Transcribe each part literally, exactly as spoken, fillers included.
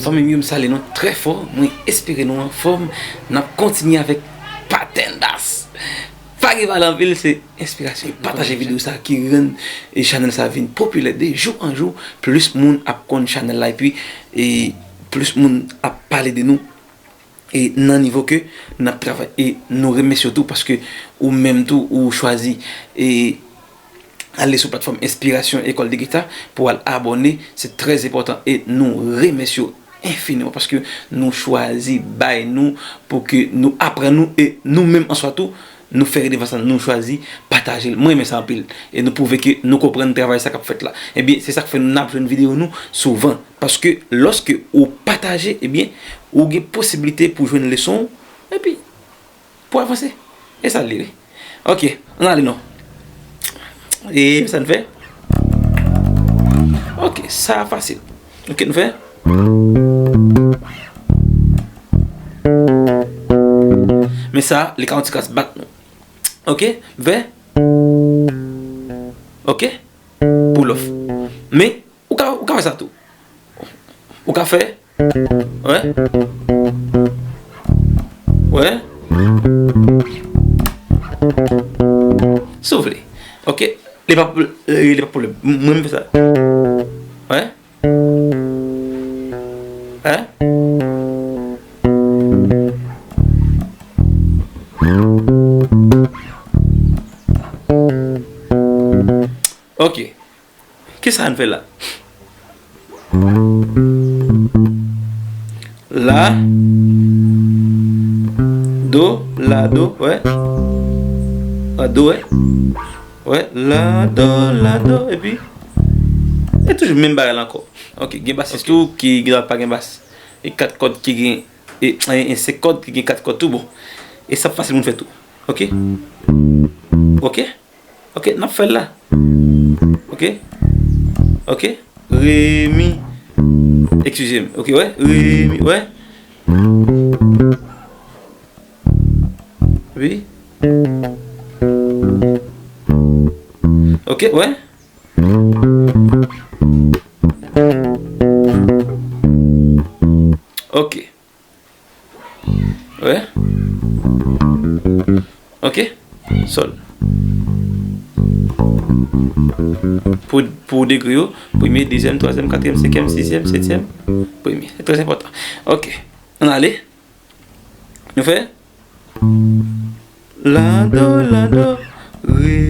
Fanmi m yo, m salye nou trè fò. Mwen espere nou anfòm. N ap kontinye avèk Patendas. Pa gen pale anpil, se enspirasyon. Pataje videyo sa ki rann e chanèl sa vin popilè de jou an jou. Plis moun ap konn chanèl la, epi e plis moun ap pale de nou e nan nivo ke n ap travay. E nou remèsye w tou paske ou menm tou ou chwazi e ale sou platfòm Enspirasyon Ecole de Guitare pou al abòne. Se trè enpòtan e nou remèsye w enfiniman paske nou chwazi bay nou pou ke nou aprann nou e nou menm an swa tou nou fè redevans lan, nou chwazi pataje l. Mwen renmen sa anpil. E nou pwouve ke nou konprann travay sa k ap fèt la. Ebyen, se sa k fè n ap jwenn videyo nou souvan. Paske lòske ou pataje, ebyen, ou gen posiblite pou jwenn leson, epi pou avanse. E sa l ye, wi. Ok, ann ale non. E sa n fè? Ok, sa fasil. Ok, nou fè. Men sa, li ka yon ti kras bat nou. Ok, vè. Ok, pou lòf. Men, ou ka, ou ka fè sa tou. Ou ka fè. Wè. Wè. Si w vle. Ok. Li pa, li pa pwoblèm. Mwen, m fè sa. Wè. Hein? Ok. Kisa n fè la? La, do, la, do, wè. La, do, wè. Wè, la, do, la, do, epi e toujou menm bagay la ankò. Ok, gen basis tou ki gen pa gen bas. E kat kòd ki gen, e, e, e senk kòd ki gen kat kòd tou bon. E sa fasil pou n fè tou. Ok? Ok? Ok, n ap fè l la. Ok? Ok? Re, mi. Eskize m. Ok, wè. Re, mi, wè. Wi. Ok, wè. Ok. Wè. Ok. Sòl. Pou, pou degre yo, premye, dezyèm, twazyèm, katriyèm, senkyèm, sizyèm, setyèm, premye. Se trè enpòtan. Ok. Ann ale. Nou fè. La, do, la, do, re.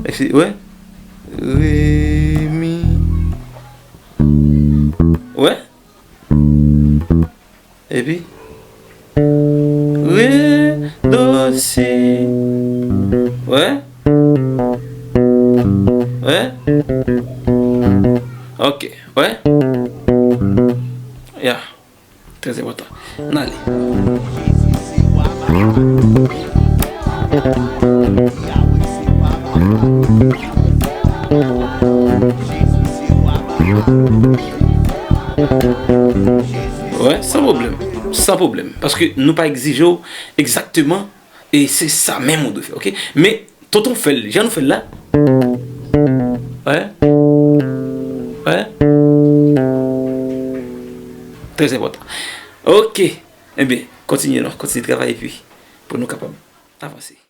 Epi, wè. Re, mi. Wè. Epi. Re, do, si. Wè. Wè. Ok. Wè. Ya. Trè enpòtan. N ale. Wè, san pwoblèm. San pwoblèm. Paske nou pa egzije w egzakteman, e se sa menm ou dwe fè, ok? Men, tonton fè l, jan nou fè l la. Wè. Wè. Trè enpòtan. Ok. Ebyen, kontinye non, kontinye travay epi pou nou kapab avanse.